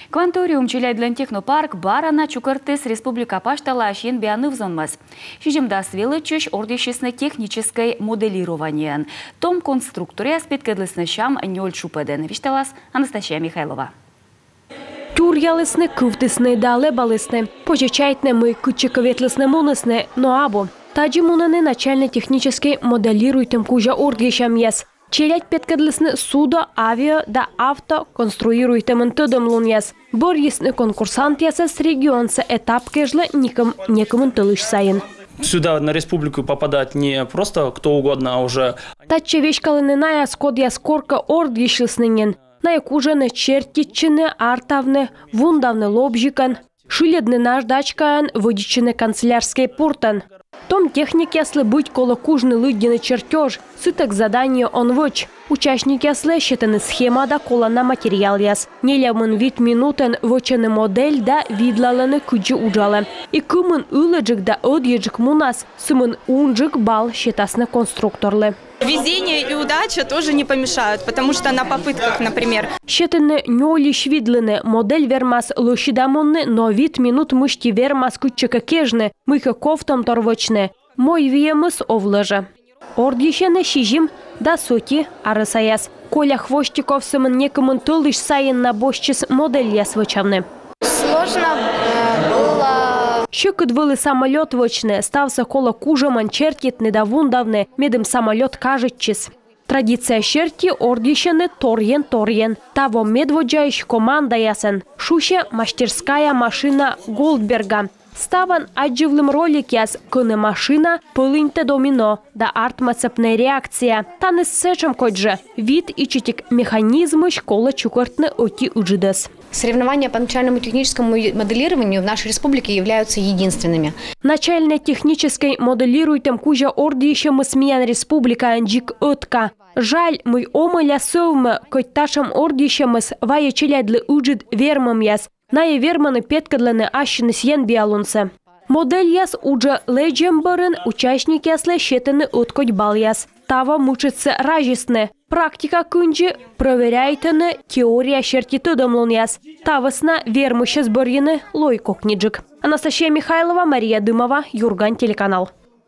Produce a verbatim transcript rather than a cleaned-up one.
Кванториум челядьлӧн технопарк бара на чукӧртіс республика пасьтала асьныс енбиа ныв-зонмӧс. Сизимдас велӧдчысь ордйысисны техническӧй моделированиеӧн. Том конструкторъяс петкӧдлісны сям нёль шупӧдын. Висьталас Анастасия Михайлова. Тюръялісны, кывтісны да лэбалісны. Позьӧ чайтны, мый кытчӧкӧ ветлісны-мунісны, но абу. Тадзи мунӧны начальнӧй техническӧй моделируйтӧм кузя ордйысьӧмъяс. Челядь петкӧдлісны судо, авиа да авто конструируйтӧмын тӧдӧмлунъяс. Бӧрйисны конкурсантъясӧс регионса этап кежлӧ некымын тӧлысь сайын. Сюда, на республику, попадает не просто кто угодно, а уже... Татчӧ веськалӧны найӧ, кодъяс коркӧ ордйысьлісны нин. Найӧ кужӧны чертитчыны, артавны, вундавны лобзикӧн, шыльӧдны наждачкаӧн, вӧдитчыны канцелярскӧй портӧн. Том техникъяслы быть колӧ кужны лыддьыны чертёж, сытӧг задание он вӧч. Участникъяслы сетӧны схема да колана материалъяс. Нелямын вит минутӧн вӧчӧны модель да видлалӧны, кыдзи уджалӧ. И кымын ылӧджык да ӧдйӧджык мунас, сымын унджык балл сетасны конструкторлы. Везение и удача тоже не помешают, потому что на попытках, например... Сетӧны нёльысь видлыны, модель вермас лӧсьыда мунны, но вит минут мысти вермас кытчӧкӧ кежны, мыйкӧ ковтӧмтор вӧчны. Мойвиӧмыс овлӧ жӧ. Ордйысьӧны сизим дас ӧти арӧсаяс. Коля Хвостиков сӧмын некымын тӧлысь сайын на босьтчис модельяс вӧчавны. Сложно, э, было. Сьӧкыд вӧлі самолёт вӧчны, ставсӧ колӧ кужӧмӧн чертитны да вундавны, медым самолёт кажитчис. Традиция серти ордйысьӧны торйӧн-торйӧн. Таво медводдзаысь командаясӧн. Шусьӧ «Мастерская машина Голдберга». Ставӧн аддзывлім роликъяс, кӧні машина пӧлыньтӧ домино да артмӧ цепная реакция. Тані сэтшӧм кодь жӧ. Вит ичӧтик механизмысь колӧ чукӧртны ӧти ыджыдӧс. Соревнования по начальному техническому моделированию в нашей республике являются единственными. Начальнӧй техническӧй моделируйтӧм кузя ордйысьӧмыс миян республикаын дзик ӧтка. Жаль, мый омӧля сӧвмӧ, кӧть татшӧм ордйысьӧмыс вайӧ челядьлы ыджыд вермӧмъяс. Найӧ вермӧны петкӧдлыны ассьыныс енбиалунсӧ. Модельяс уджӧ лэдзӧм бӧрын участникъяслы сетӧны ӧткодь баллъяс. Таво мытшӧдсӧ разисны. Практика кындзи прӧверяйтӧны теория серти тӧдӧмлунъяс. Та вӧсна вермысьӧс бӧрйыны лои кокниджык. Анастасия Михайлова, Мария Дымова, «Юрган» телеканал.